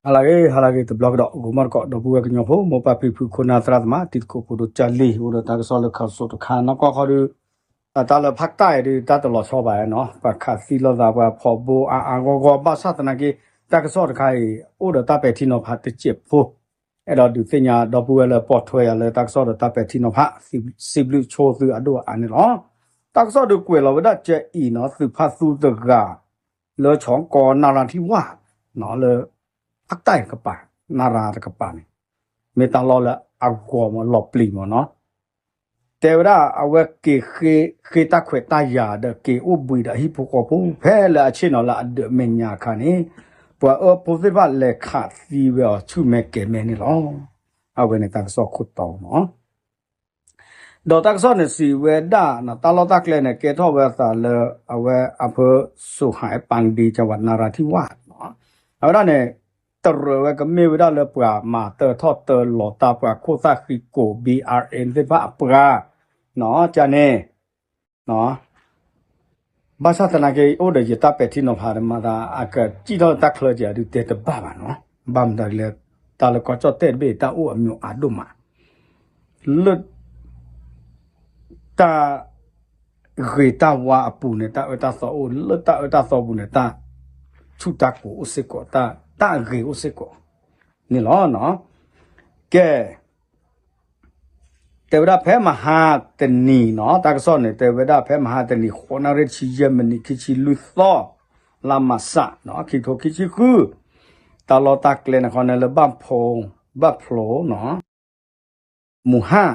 ဟါလၢအဂ့ၤ ဟါလၢအဂ့ၤ တဘျီကဒီး ဂီၤမီတကိး ဒီပုၢ်ဝဲၢ်ကညီဖိ မိၢ်ပၢ်ဖံဖု ခိၣ်နၢ်သရၣ်သမါ တံၤသကိးဖိဒိၣ်ကၢ်လံၢ် အိၣ်ဒီးတၢ်ကစီၣ်လၢခးစိးတခါ နီၢ်ကီၢ်ခီဒီး တၢ်လၢဖးတၢ်အံၤဒီး တၢ်တလီၤဆီဘၣ်နီၤ ပှၤခးသံလိာ်သး ပှၤဖီၣ်ဘိအါအါဂီၢ်ဂီၢ် ဘၣ်ဆၣ်သနာ်က့ တၢ်ကစီၣ်တခါအံၤ အိၣ်ဒီးတၢ်ပဲာ်ထံနီၤဖးတစဲးဖိ အဲၣ်ဒိးဒုးသ့ၣ်ညါဒီပုၢ်ဝဲၢ်လၢပိာ်ထွဲယၤလၢတၢ်ကစီၣ်ဒီးတၢ်ပဲာ်ထံနီၤဖး စံးဘျုးဆိသုအဒိၣ်အါန့ၣ်လီၤ. တၢ်ကစီၣ်ဒုးကွဲးလီၤဝဲဒၣ်ကအံၤနီၤ သုးဖါသူတဂၤ လၢဆီကီနၣ်ရၣ်ထံဝၣ် လၢ ဖးတၢ်တကပၤ နၣ်ရၣ်တကပၤန့ၣ် မ့ၢ်တၢ်လီၢ်လၢအဂီၤမးလီၤပျံၤမးနီၤ တဲဝဲဒၣ်အဝဲက့ၤဃ့တၢ်ခွဲးတၢ်ယာ်ဒီး က့ၤအိၣ်ဘှံးဒီးအဟံၣ်ဖိဃီဖိ ဖဲလၢအဆ့ၣ်နီၤလၢအဒၢးမဲာ်ညါအခါန့ၣ် ပှၤအၢဖိသ့ၣ်တဖၣ်လဲၤခးသံဝဲအီၤဆူၣ်မဲာ်ကဲၤမဲာ်န့ၣ်လီၤ. အဝဲန့ၣ်တၢ်ကစီၣ်ခိၣ်တီမး ဒီးတၢ်ကစီၣ်န့ၣ်စံးဝဲဒၣ် တၢ်လီၢ်တၢ်ကျဲန့ၣ် ကဲထီၣ်ဝဲအသးလၢ အဝဲအဖၢ စူဟါပၣ်ဒံ ကဝးနရၤထံဝၣ် အဝဲဒၣ်န့ၣ် တရၢးဝဲကမ့ၢ်ဝဲဒၣ်လၢပှၤမၤတၢထီၣ်တၢလီၤတၢ် ပှၤခိၣ်သၣ်ဃံကိာ် ဘံၣ်အါအ့ၣ် သ့ၣ်တဖၣ်အပှၤ ကန့ၣ် ဘၣ်ဆၣ်သနာ်က့ အိၣ်ဒီးယတၢ်ပဲာ်ထံနီၤဖးမၤသး အကစံၣ်ထီၣ်တၢ်ချၢကဲးဒုးတဲတဘၣ်ဘၣ်နီၤ ဘၣ်မတၤလဲၣ် တၢ်လၢကီၢ်ကၠီၣ်တဲၣ်တဘ့ၣ် တၢ်အိၣ်အမံၤအါဒိၣ်မး လၢ တၢ်ဂ့ၤတၢ်ဝါအပူၤန့ၣ် တၢ်အၢတၢ်သီအိၣ် လၢတၢ်အၢတၢ်သီပူၤန့ၣ် တၢ်ဆူၣ်တၢ်ကိၤအိၣ်စ့ၢ်ကီး တၢ်အဂ့ၤအိၣ်စ့ၢ်ကီးန့ၣ်လီၤ. ကဲ တဲဝဲဒၣ်ဖဲမဟါတနံၤနီၤ တၢ်ကစီၣ်န့ၣ် တဲဝဲဒၣ်ဖဲမဟါတနံၤ ဃိးနၣ်ရံၣ်ဆံယဲၢ်မံးနံး ခံဆံလွံၢ်သီ လါမၢ်ၡး ခံကထိခံဆံဃု တၢ်လီၢ်တၢ်ကျဲန့ၣ်ခီန့ၣ်လၢ ဘၣ်ဖျိ မူဟၣ်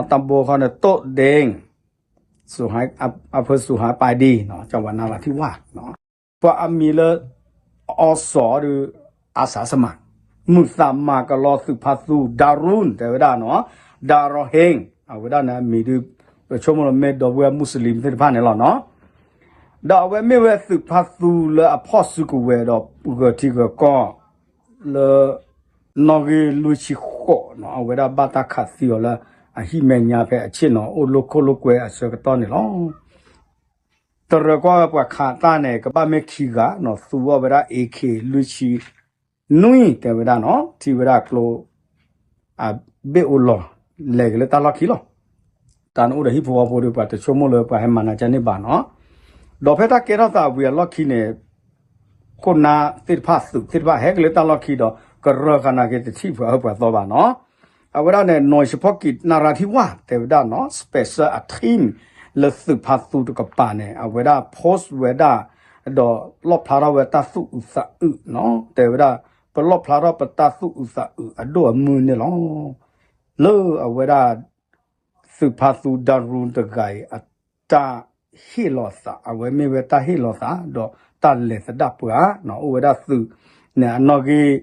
တၢ်ဘိခီန့ၣ် တိၣ်ဒ့ၣ် အဖၢစူဟါပၢ်ဒံ ကဝးနရၤထံဝၣ် ပှၤအမံၤလၢ အီစီၤဒီး အစးစမး မုာ်သးမၤကလီသုးဖါသူ ဒါရူၣ် တဲဝဲဒၣ်နီၤ ဒါရီဟ့ၣ် အဝဲဒၣ်န့ၣ်အမံၤဒုး ပဆိကမိၣ်လၢမ့ၢ်ဒီပုၢ်ဝဲၢ်မူးစလံသ့ၣ်တဖၣ်န့ၣ်လီၤနီၤ ဒီးအဝဲမ့ၢ်ဝဲသုးဖါသူလၢအဖီၣ်စုကဝဲၤဒီးဂၢၤထံဂၢၤကီၢ် လၢ နီၣ်ဂံၢ်လွံၢ်ဆံဃိးနီၤ အဝဲဒၣ်ဘၣ်တၢ်ခးသံအီၤလၢ အဟံၣ်မဲာ်ညါဖဲအဆ့ၣ်နီၤအိၣ်လိာ်ခိၣ်လိာ်ကွဲအဆၢကတီၢ်န့ၣ်လီၤ. တရၢၢ်ကွၢ်ဝဲပှၤခးတၢ်န့ၣ် ကဘၣ်မ့ၢ်ခံဂၤနီၤ သူအီၤဝဲဒၣ် AK လွံၢ်ဆံ နွံ တဲဝဲဒၣ်နီၤ ထံၣ်ဝဲဒၣ်ကျိ အဘ့ၣ်အိၣ်လီၤ လဲၤက့ၤလၢတၢ်လီၢ်ခံလီၤ. တၢ်န့ၣ်အိၣ်ဒီးဟံၣ်ဖိဃီဖိဒီး ပှၤတဆိကမိၣ်လၢပှၤဟဲမၤနၤကန့ၢ်ဘၣ်နီၤ. ဒီးဖဲတၢ်ကဲထီၣ်သးဝံၤအလီၢ်ခံန့ၣ် ခိၣ်နၢ်သ့ၣ်တဖၣ်သုးသ့ၣ်တဖၣ်ဟဲက့ၤလၢတၢ်လီၢ်ခံဒီး ကရၢၢ်ဃာ်နာ်က့ၤတထံၣ်ပှၤအၢပှၤသီဘၣ်နီၤ. အဝဲဒၣ်န့ၣ် နီၢ်ဆဖီကံးနရၤထံဝၣ် တဲဝဲဒၣ်နီၤ special team လၢသုးဖါသူတကပၤန့ၣ် အဝဲဒၣ် post ဝဲဒၣ် ဒီးလီၣ်ဖျါထီၣ်ဝဲတၢ်သူၣ်အုးသးအုးနီၤ တဲဝဲဒၣ် ပလီၣ်ဖျါထီၣ်ပတၢ်သူၣ်အုးသးအုးအဒိၣ်အမုၢ်န့ၣ်လီၤ. လၢအဝဲဒၣ် သုးဖါသူ ဒါရူၣ် တဂၤအံၤ အတၢ်ဟ့ၣ်လီၤသး အဝဲမ့ၢ်ဝဲတၢ်ဟ့ၣ်လီၤသး ဒီးတၢ်လဲၤသဒၣ်ပှၤနီၤ အိၣ်ဝဲဒၣ်သုးန့ၣ်အနီၣ်ဂံၢ်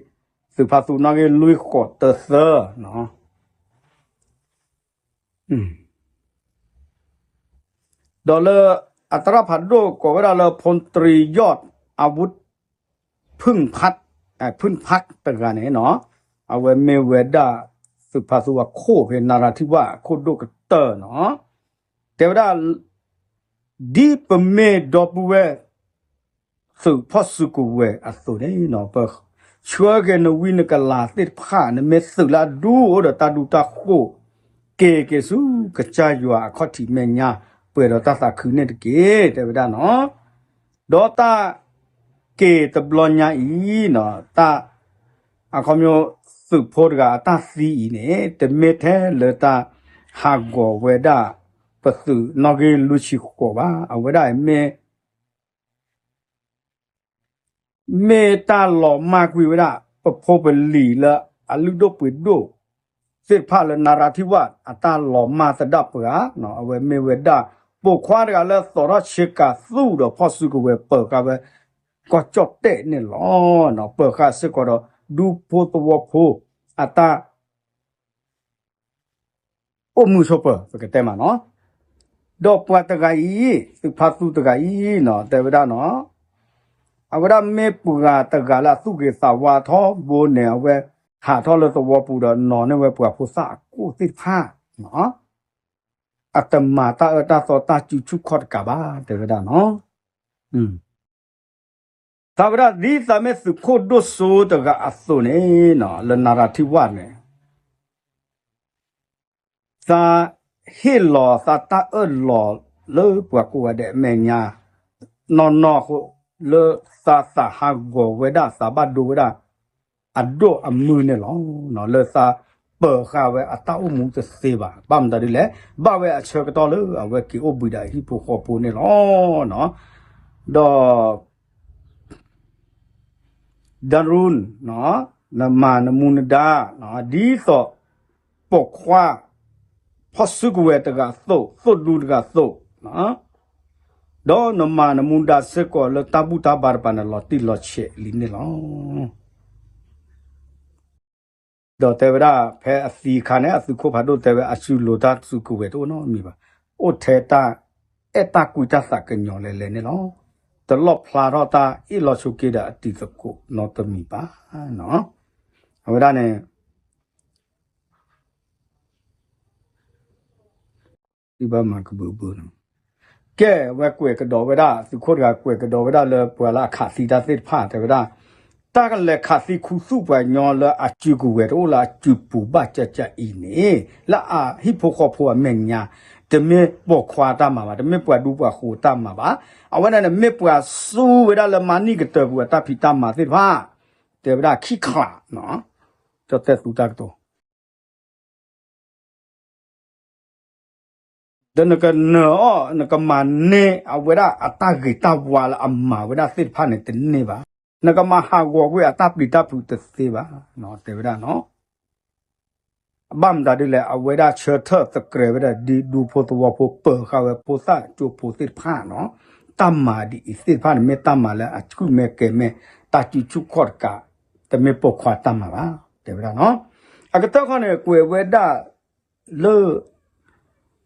သုးဖါသူနီၣ်ဂံၢ်လွံၢ်ဃိးတၢသၢနီၤ ဒီးလၢအသရၣ်ဖးဒိၣ်ကိးဝဲဒၣ်လၢ ဖူတြံယီၣ် အဝု ဖုၣ်ဖး ဖုၣ်ဖးတဂၤန့ၣ်နီၤ အဝဲမ့ၢ်ဝဲဒၣ် သုးဖါသူအခိၣ်ဖဲနရၤထံဝၣ်အခိၣ်ဒိၣ်ကတၢၢ်နီၤ တဲဝဲဒၣ် ဒ်ပမ့ၢ်ဒီပုၢ်ဝဲၢ် သုးဖီၣ်စုကဝဲၤအသိးန့ၣ်နီၤ ပဆှၢက့ၤနဝံနကလၤသ့ၣ်တဖၣ် နမ့ၢ်သုးလၢအဒူအိၣ်ဒီးတၢ်ဒူတၢ်ဃိၣ် က့ၤက့ၤဆူကစၢ်ယွၤအခီၣ်ထံးမဲာ်ညါ ပှဲၤဒီးတၢ်သးခုန့ၣ်တက့ၢ် တဲဝဲဒၣ်နီၤ ဒီးတၢ်က့ၤတဘျီညါအံၤနီၤ တၢ် အခီပညီ သုးဖိတဂၤအတၢ်သံအံၤန့ၣ် တမ့ၢ်ထဲလၢတၢ်ဟးဂီၤဝဲဒၣ် ပသုးနီၣ်ဂံၢ်လွံၢ်ဆံဃိးဘၣ် အဝဲဒၣ်မ့ၢ် မ့ၢ်တၢ်လီၤမၢ်ကွံာ်ဝဲဒၣ် ပဖိပလံၤလၢအလုၢ်ဒိၣ်ပှ့ၤဒိၣ်သ့ၣ်တဖၣ်လၢနရၤထံဝၣ် အတၢ်လီၤမၢ်သဒၣ်ပှၤ အဝဲမ့ၢ်ဝဲဒၣ် ပိာ်ခွါတဂၤလၢသီထီၣ်ဆ့ကၤသူၣ်ဒီးဖီၣ်စုကဝဲၤပၢၤဃာ်ဝဲ ကီၢ်ကၠီၣ်တဲၣ်န့ၣ်လီၤ. ပၢၤဃာ်စ့ၢ်ကီးဒီး ဒူဖိသဝီဖိ အတၢ် အိၣ်မုာ်ဆိးပၢၤ ပကတဲမးနီၤ ဒီးပှၤတဂၤအံၤ သုးဖါသူတဂၤအံၤနီၤ တဲဝဲဒၣ်နီၤ အဝဲဒၣ်မ့ၢ်ပှၤတဂၤလၢအသူၣ်ဂ့ၤသးဝါထီဘိန့ၣ် အဝဲဟးထီၣ်လၢသဝီပူၤဒီး နီၤန့ၢ်ဝဲပှၤဖိသၣ်အကိၣ်သ့ၣ်တဖၣ် အတမၤတၢ်အၢတၢ်သီတၢ်စုဆူၣ်ခီၣ်တကးဘၣ် တဲဝဲဒၣ်နီၤ သးဝဲဒၣ်ဒ်သးမ့ၢ်သုးခိၣ်ဒိၣ်စိတဂၤအသိးန့ၣ် လၢနရၣ်ထံဝၣ်န့ၣ် သးဟ့ၣ်လီၤသးတၢ်အၢၣ်လီၤလၢပှၤကိးဂၤဒဲးအမဲာ်ညါ နီၢ်နီၢ်အဃိ လၢသးသးဟးဂီၤဝဲဒၣ် သးဘၣ်ဒိဝဲဒၣ် အဒိၣ်အမုၢ်န့ၣ်လီၤ. လၢသးပၢၤဃာ်ဝဲအတၢ်အိၣ်မူတသ့ဘၣ်. ဘၣ်မတၤဒ်လဲၣ်, ဘၣ်ဝဲအဆၢကတီၢ်လၢအဝဲက့ၤအိၣ်ဘှံးဒီးဟံၣ်ဖိဃီဖိန့ၣ်လီၤ. ဒီး Darun, နမၤနမူနဒါ ဒ်သိးပိာ်ခွါ ဖီၣ်စုကဝဲၤတဂၤအသိး, သိၣ်ဒူတဂၤအသိး, ဒီးနမၤနမူဒါစ့ၢ်ကီးလၢတၢ်ဘူၣ်တၢ်ဘါတပၤန့ၣ် လီၤတံၢ်လီၤဆဲးလံန့ၣ်လီၤ. ဒီးတဲဝဲဒၣ် ဖဲအသံအခါန့ၣ် အသုးခိၣ်ဖးဒိၣ်တဲဝဲ အစုလိၤတၢ်စုကဝဲၤတအိၣ်နီတမံၤဘၣ်. အိၣ်ထဲတၢ်အဲၣ်တၢ်ကွံတၢ်သးကညီၤလဲၤလဲၤန့ၣ်လီၤ. တလီၣ်ဖျါထီၣ်တၢ်အ့ၣ်လိာ်ဆိးက့ဒီးအတံၤသကိးနီတမံၤဘၣ်. အဝဲဒၣ်န့ၣ် ဘၣ်မၤကဘုးဘုးနီၤ. ကဲ ဝဲကွဲးကဒီးဝဲဒၣ် သုးခိၣ်တဂၤကွဲးကဒီးဝဲဒၣ်လၢပှၤလၢအခးသံတၢ်သ့ၣ်တဖၣ် တဲဝဲဒၣ် တၢ်ကလဲၤခးသံခူသူၣ်ပှၤကညီလၢအစုကဝဲၤတအိၣ်လၢအစုပူၤဘၣ်ကကအံၤန့ၣ် လၢအဟံၣ်ဖိဃီဖိအမဲာ်ညါ တမ့ၢ်ပိာ်ခွါတၢ်မၤဘၣ်, တမ့ၢ်ပှၤဒူပှၤဃိၤတၢ်မၤဘၣ်. အဝဲဒၣ်န့ၣ် မ့ၢ်ပှၤစူၢ်ဝဲဒၣ်လၢမၤနံၣ်ကတၢၢ်ပူၤအတၢ်ဖံးတၢ်မၤသ့ၣ်တဖၣ် တဲဝဲဒၣ်ခံခးနီၤ, ကၠီၣ်တဲၣ်သူတၢ်ကတိၤ ဒီးနကနၢၤအီၤ နကမၤန့ၢ်အဝဲဒၣ်အတၢ်ဂ့ၤတၢ်ဝါလၢအမၤဝဲဒၣ်သ့ၣ်တဖၣ်န့ၣ်တန့ၢ်ဘၣ်. နကမၤဟးဂီၤကွံာ်အတၢ်ပျံၤတၢ်ဖုးတသ့ဘၣ်, တဲဝဲဒၣ်နီၤ. ဘၣ်မတၤဒ်လဲၣ် အဝဲဒၣ်ဆၢထၢၣ်သကြဲးဝဲဒၣ်ဒ်ဒူဖိသဝီဖိပၢၤဃာ်ဝဲဖိသၣ်ကၠိဖိသ့ၣ်တဖၣ်နီၤ. တၢ်မၤဒ်အံၤသ့ၣ်တဖၣ်န့ၣ် မ့ၢ်တၢ်မၤလၢအဆူၣ်မဲာ်ကဲၤမဲာ် တၢ်စုဆူၣ်ခီၣ်တကး, တမ့ၢ်ပိာ်ခွါတၢ်မၤဘၣ် တဲဝဲဒၣ်နီၤ. အကတၢၢ်ခီန့ၣ် ကွဲးဝဲဒၣ်လၢ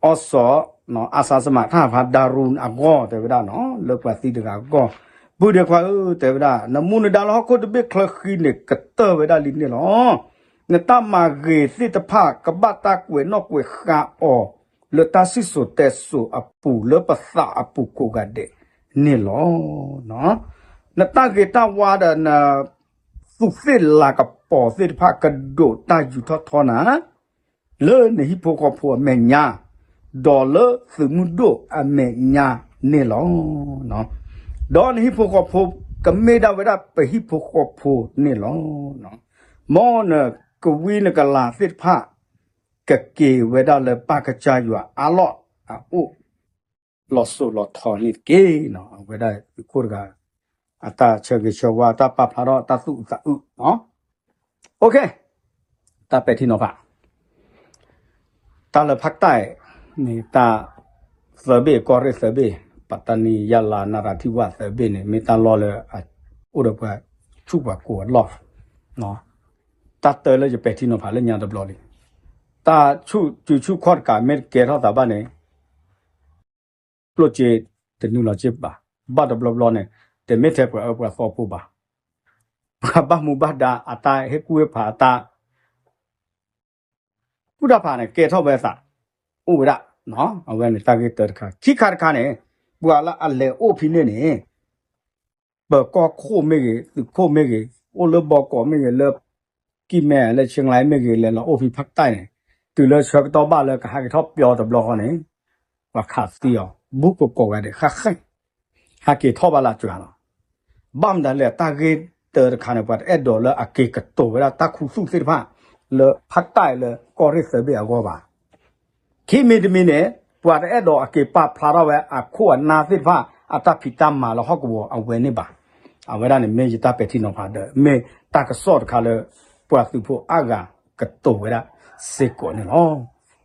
အီစီၤ အစးစမးထၣ်ဖး ဒါရူၣ် အဂီၢ် တဲဝဲဒၣ်နီၤ, လၢပှၤသံတဂၤအဂီၢ်, ပုၢ်ဒ့ခွါဧၢ တဲဝဲဒၣ် နမူနဒါလၢဟီၣ်ခိၣ်တဘ့ၣ်ချၢဃံန့ၣ် ကတၢၢ်ဝဲဒၣ်လံန့ၣ်လီၤ. နတၢ်မၤဂ့ၤသ့ၣ်တဖၣ် ကဘၣ်တၢ်ကွဲးနီၣ်ကွဲးဃါအီၤ လၢတၢ်စံၣ်စိၤတဲစိၤအပူၤ လၢပသးအပူၤကိးဂၤဒဲးန့ၣ်လီၤ. နတၢ်ဂ့ၤတၢ်ဝါဒီးန သူးသ့ၣ်လၤကပီၤသ့ၣ်တဖၣ် ကဒိးတၢ်ယူၤထီၣ်ထီနၤ လၢနဟံၣ်ဖိဃီဖိအမဲာ်ညါ, ဒီးလၢသုးမုၢ်ဒိၣ်အမဲာ်ညါန့ၣ်လီၤ. ဒီးနဟံၣ်ဖိဃီဖိ ကမ့ၢ်ဒၣ်ဝဲဒၣ်ပဟံၣ်ဖိဃီဖိန့ၣ်လီၤ. မ်နကဝံနကလၤသ့ၣ်တဖၣ် ကက့ၤဝဲဒၣ်လၢပၢ်ကစၢ်ယွၤအလီၢ်အအိၣ် လီၤစိၤလီၤထီန့ၣ်တက့ၢ်. အဝဲဒၣ်သုးခိၣ်တဂၤ အတၢ်ဆၢဂ့ၤဆၢဝါ တၢ်ပာ်ဖျါထီၣ်တၢ်သူၣ်အုးသးအုး, တၢ်ပဲာ်ထံနီၤဖး တၢ်လၢဖးကတၢၢ်န့ၣ် တၢ်သၢဘ့ၣ် ကီၢ်ရ့ၣ်သၢဘ့ၣ် ပတ္တနီ ယလး နရၢၣ်ထံဝၣ်သၢဘ့ၣ်န့ၣ် မ့ၢ်တၢ်လီၢ်လၢအအိၣ်ဒီးပှၤဆူၣ်ပှၤကိၤအလီၢ်, တၢ်တၢလၢယပဲာ်ထံနီၤဖးလၢညါတဘျီလံ, တၢ်ဆူၣ်စုဆူၣ်ခီၣ်တကး မ့ၢ်တကဲထီၣ်သးဘၣ်န့ၣ် ကျိၣ်စ့တနုာ်လီၤစ့ၢ်ဘၣ်, ဘၣ်တဘျီဘျီန့ၣ် တမ့ၢ်ထဲပှၤအၢပှၤသီဖိဘၣ်, ပှၤဘၣ်မူဘၣ်ဒါအတၢ်ဟ့ၣ်ကူၣ်ဟ့ၣ်ဖးအတၢ် ကူၣ်တၢ်ဖးန့ၣ် ကဲထီၣ်ဝဲသး အိၣ်ဝဲဒၣ်, အဝဲန့ၣ်တၢ်ဂ့ၢ်တၢတခါ, ခံခါတခါန့ၣ် ပှၤလၢအလဲၤအိၣ်ဖဲန့ၣ်န့ၣ် ပကီၢ်ခိၣ်မ့ၢ်ဂ့ၤ, သုးခိၣ်မ့ၢ်ဂ့ၤ, အိၣ်လၢဘီကီးမ့ၢ်ဂ့ၤ, လၢကံၢ်မဲ လၢဆ့ငၢ်မဲၢ်ဂ့ၤ လဲၤလီၤအိၣ်ဖဲဖးကတၢၢ်န့ၣ်, တုၤလၢဆၢကတီၢ်ဘၣ်လၢကဟးက့ၤထီၣ်ပၠီတဘျီဃီန့ၣ် ပှၤခးသံအီၤ ဘူးကကိးဂၤဒဲး ဃၣ်ဃၣ် ဟးက့ၤထီၣ်ဘၣ်လၢအစှၤလီၤ. ဘၣ်မတၤလဲၣ် တၢ်ဂ့ၢ်တၢတခါန့ၣ် ပှၤတအဲၣ်ဒိးလၢအက့ၤကတိၤဝဲဒၣ်တၢ်ခူသူၣ်သ့ၣ်တဖၣ် လၢဖးကတၢၢ်လၢကီၢ်ရ့ၣ်သၢဘ့ၣ်အဂီၢ်ဘၣ်. ခံမံၤတမံၤန့ၣ် ပှၤတအဲၣ်ဒိးအက့ၤပာ်ဖျါထီၣ်ဝဲအခိၣ်အနၢ်သ့ၣ်တဖၣ် အတၢ်ဖံးတၢ်မၤလၢဟီၣ်ကဝီၤအဝဲန့ၣ်ဘၣ်. အဝဲဒၣ်န့ၣ်မ့ၢ်ယတၢ်ပဲာ်ထံနီၤဖးဒီး မ့ၢ်တၢ်ကစီၣ်တခါလၢ ပှၤသုးဖိအါဂၤကတိၤဝဲဒၣ်စ့ၢ်ကီးန့ၣ်လီၤ.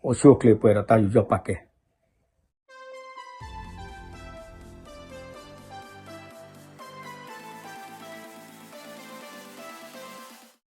အိၣ်ဆူၣ်အိၣ်ချ့ပှဲၤဒီးတၢ်ယူးယီၣ်ပာ်ကဲ